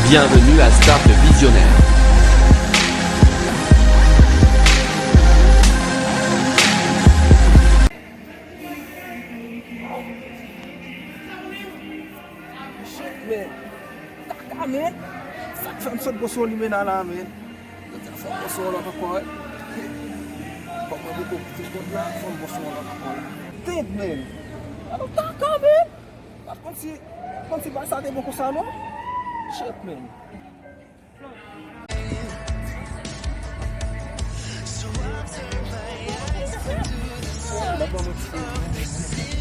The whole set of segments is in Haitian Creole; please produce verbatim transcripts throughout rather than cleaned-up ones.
Bienvenue à Start Visionnaire. Shit, man. Kaka, man. Sa k fè m sot bò sou limena la, man? Jodi a fò m bò sou yon lòt ankò, wi. Kòm mwen poko koute kont la, fò m bò sou yon lòt ankò la. Tèt, man. Alò, kaka, man. Pa t konn si, konn si bagay sa te bon konsa, non? Shit, man.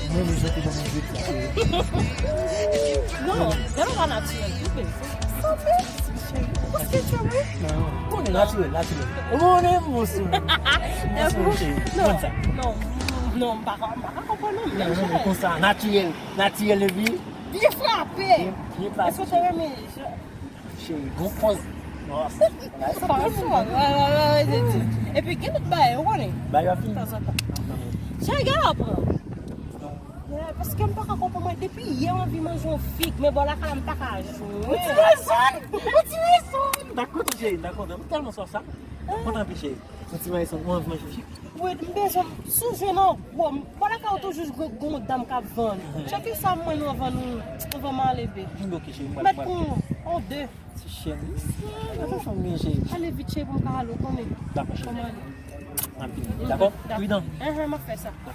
Mwen menm jan te ban mwen vye plas. Non, gade w pa natirèl tou, bebe. Sanble. Paske cheri. Konnen natirèl, natirèl. Ou konnen m bon sou mwen. Bon sou mwen, cheri. Konn sa. Non, non, m pa ka, m pa ka konprann non, non, non, cheri. Konsa, natirèl, natirèl epi byen frape. Byen, byen frape. Èske w te renmen jan Cheri, gon pòz. Pòz, wè, wè, wè, wè, se di. Epi gen lòt bagay, ou konnen. Bagay yo ap fini. Tanzantan. Cheri, gen lè w pran. Yeah, paske m pa ka konprann mwen. Depi yè m anvi manje yon fig, men bò lakay la m pa ka jwenn. Ou ti rezon! Ou ti rezon! M ta kontan, cheri, m ta kontan. M tèlman swaf sa. Kontan anpil, cheri. Yon ti mayi san, ou anvi manje fig? Wi, m bezwen, si w jwenn yon gwo, m pa lakay ou toujou jwenn gwo dam k ap vann. Chèke sa mwen nou vann, nou vann m ale, be. M bloke, cheri, m pral, m pral. Mèt pou yon de. Ti chèn. Gade fanm gen, cheri. Ale vit, cheri, pou m ka ale, ou konnen. Dakò, cheri. Kòman ale? M ap vini. Dakò? Dakò. Pridan. Enhen, m ap fè sa. Dakò.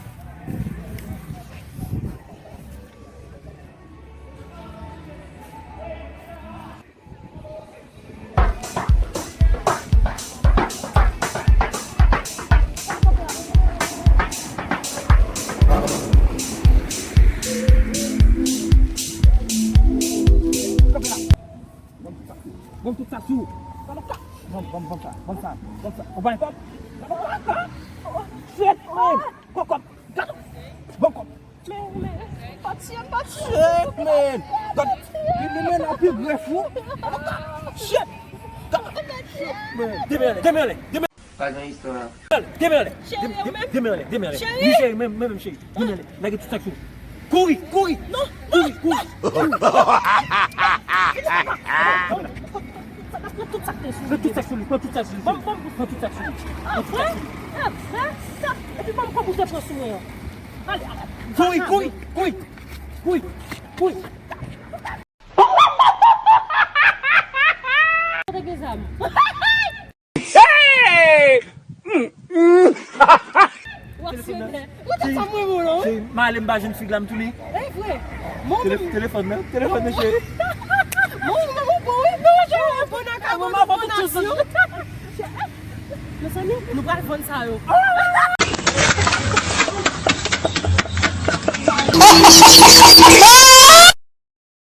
Ban m tout sa sou ou. Ban m, ban m, ban m sa, ban m sa, ban m sa. Ou pa gen kòb? Shit, man. Kòb, kòb. Gad. Ban m kòb. Men, men, pa tiye m, pa tiye m. Shit, man. Gad. Li, li mennen anpil grèf, wi. Shit. Gad. Shit, man. Demen anlè, demen anlè, demen. Pa gen istwa. Demen anlè. Cheri, demen, demen anlè, demen anlè. Cheri. Wi, cheri, men, men, men, cheri. Demen anlè. Lage tout sa k sou ou. Kouri, kouri. Non, non. Kouri, kouri. Pran tout sa k te sou li. Pran tout sa k sou li. Pran tout sa k sou li. Pran tout sa k sou li. Pran tout sa k sou li. Epi ban m kòb ou te pran sou mwen an. Ale, ale. Kouri, kouri, kouri. Kouri, kouri. Kote gen zam? Hey! Mm, mm. W ap sede. Ou te sa mwen, mwen, non? Cheri, m ale, m pa jwenn fig la, m tou li. E vre. Mwen menm. Telefòn nan, telefòn nan, cheri. Mwen, mwen, mwen, bon, wi. Non, cheri, mwen bon nan kay, mwen bon nan kay. Mezanmi, nou pral vann sa yo.